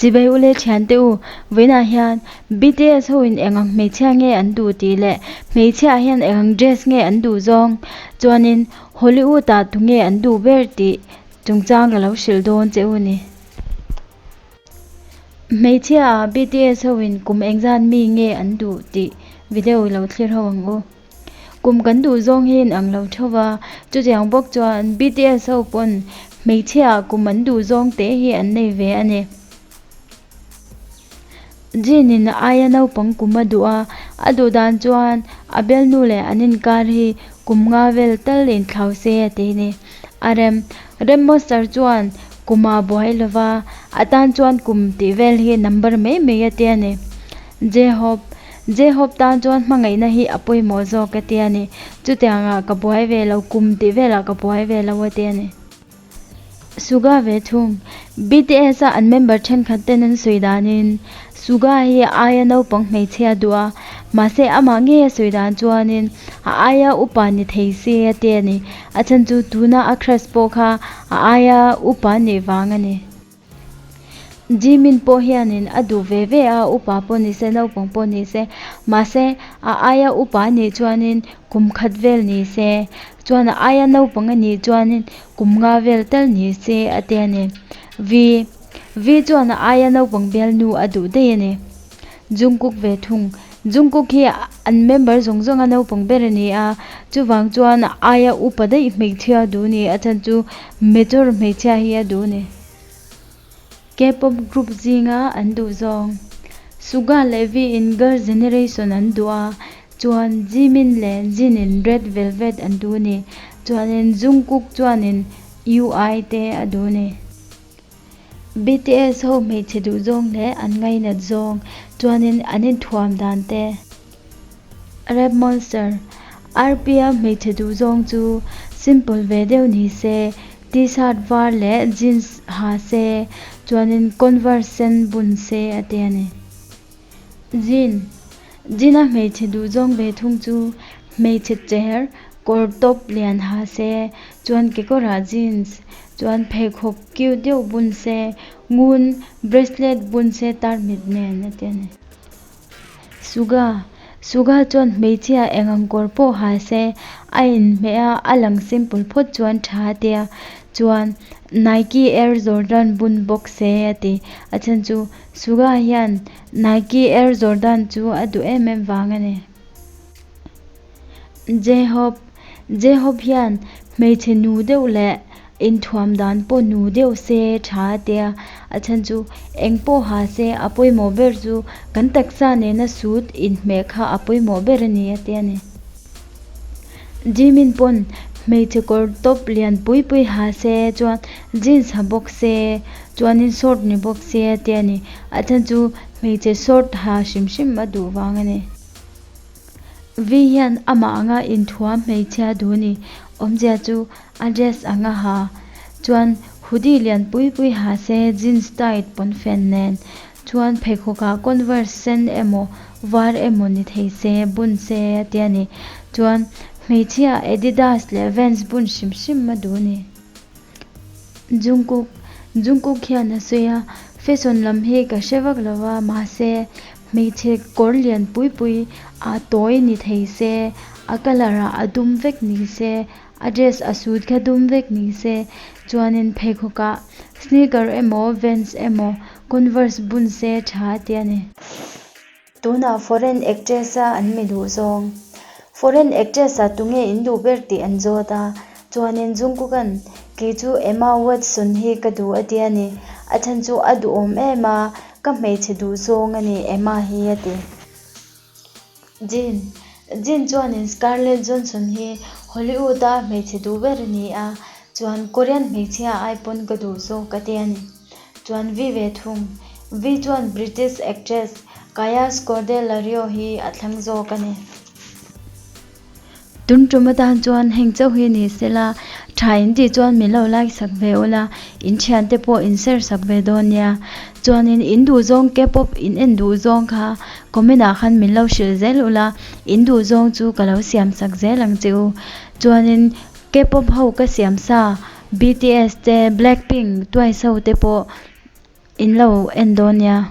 Chibai u le thiante u, vawiinah hian BTS ho in eng ang hmeichhia nge an duh tih leh hmeichhia ah hian eng ang dress nge an duh zawng chuanin Hollywood ah tunge an duh ber tih chungchang ka lo hrilh dawn che u ni. Hmeichhia ah BTS ho in kum engzat mi nge an duh tih video lo thlir ho ang u. Kum kan duh zawng hi in ang lo theuh va, chutiang bawk chuan BTS ho pawn hmeichhia ah kum an duh zawng te hi an nei ve a ni. Jin in a aia naupang kum a duh a, a duh dan chuan a bialnu leh an inkar hi kum nga vel tal inthlau se a ti ni. A rem rem monster chuan kum a buai lo va, a tan chuan kum tih vel hi number mai mai a ti a ni. J-Hope J-Hope tan chuan hmangaihna hi a pawimawh zawk a ti a ni. Chutiangah ka buai ve lo, kum tih velah ka buai ve lo a ti a ni. Suga ve thung. BTS a an member thenkhat ten an sawi danin Suga hi a aia naupang hmeichhia duh a, mahse amah ngei a sawi dan chuanin a aia upa ni thei se a ti a ni. A chhan chu tuna a crush pawh kha a aia upa nih vang a ni. Jimin pawh hianin a duh ve ve a, upa pawh ni se naupang pawh ni se, mahse a aia upa a nih chuanin kum khat vel ni se, chuan a aia naupang a nih chuanin kum nga vel tal ni se a ti a ni. V V chuan a aia naupang bialnu a duh daih a ni. Jungkook ve thung. Jungkook hi an member zawng zawnga naupang ber a ni a, chuvang chuan a aia upa daih hmeichhia a duh a ni, a chhan chu mature hmeichhia hi a duh a ni. K-pop group zinga an duh zawng. Suga leh V in Girls' Generation an duh a, chuan Jimin leh Jin in Red Velvet an duh a ni. Chuanin Jungkook chuanin UI te a duh a ni. BTS ho hmeichhe duh zawng leh an ngainat zawng chuanin an inthuam dan te. Rap Monster, RP-a hmeichhe duh zawng chu simple ve deuh ni se, T-shirt var leh jeans ha se, chuanin Converse sen bun se a ti a ni. Jean, Jean-a hmeichhe duh zawng ve thung chu hmeichhe cher kawr tawp lian ha se, chuan kekawrah jeans, chuan pheikhawk cute deuh bun se, ngun bracelet bun se tarmit nen a ti a ni. Suga, Suga chuan hmeichhia eng ang kawr pawh ha se, a inhmeh a, a lang simple phawt chuan tha a tia, chuan Nike Air Jordan bun bawk se a ti. A chhan chu Suga hian Nike Air Jordan chu a duh em em vang a ni. J-Hope, J-Hope hian hmeichhe nu deuh leh inthuam dan pawh nu deuh se tha a tia, a chhan chu eng pawh ha se a pawimawh ber chu kan taksa nena sut inhmeh kha a pawimawh ber a ni a tia ni. Jimin pawn hmeichhe kawr tawp lian pui pui ha se chuan jeans ha bawk se chuanin short ni bawk se a tia ni, a chhan chu hmeichhe short ha hrim hrim a duh vang a ni. Vi hian amah anga inthuam hmeichhia duh ni awmzia chu a dress anga ha chuan hoodie lian pui pui ha se jeans tight pawnfen nen chuan pheikhawk ah converse sen emaw var emaw ni thei se bun se a ti a ni chuan hmeichhia adidas leh vans bun hrim hrim a duh ni. Jungkook Jungkook hian a sawi a fashion lam hi ka hre vak lo va mahse Hmeichhe kawr lian pui pui a tawi ni thei se, a colour ah a dum vek ni se, a dress a suit kha dum vek ni se, chuanin pheikhawk ah sneaker emaw vans emaw converse bun se tha a ti a ni. Tunah foreign actress a an mi duh zawng. Foreign actress ah tunge in duh ber tih an zawt a, chuanin Jungkook an kei chu Emma Watson hi ka duh a ti a ni. A chhan chu a duhawm em a, Ka hmeichhe duh zawng a ni Emma hi a ti. Jin Jin chuanin Scarlett Johnson hi Hollywood a hmeichhe duh ber a ni a, chuan Korean hmeichhia ai pawn ka duh zawk a ti a ni. Chuan Vi ve thung. Vi chuan British actress Kaya Scodelario hi a thlang zawk a ni. Tun tum atan chuan heng chauh hi ni sela, tha in tih chuan min lo like sak ve ula, in thiante pawh in share sak ve dawn nia. Chuanin in duh zawng K-pop in en duh zawng kha comment ah khan min lo hrilh zel ula, in duh zawng chu ka lo siam sak zel ang che u. Chuanin K-pop ho ka siam sa BTS te, Blackpink, Twice ho te pawh. In lo en dawn nia.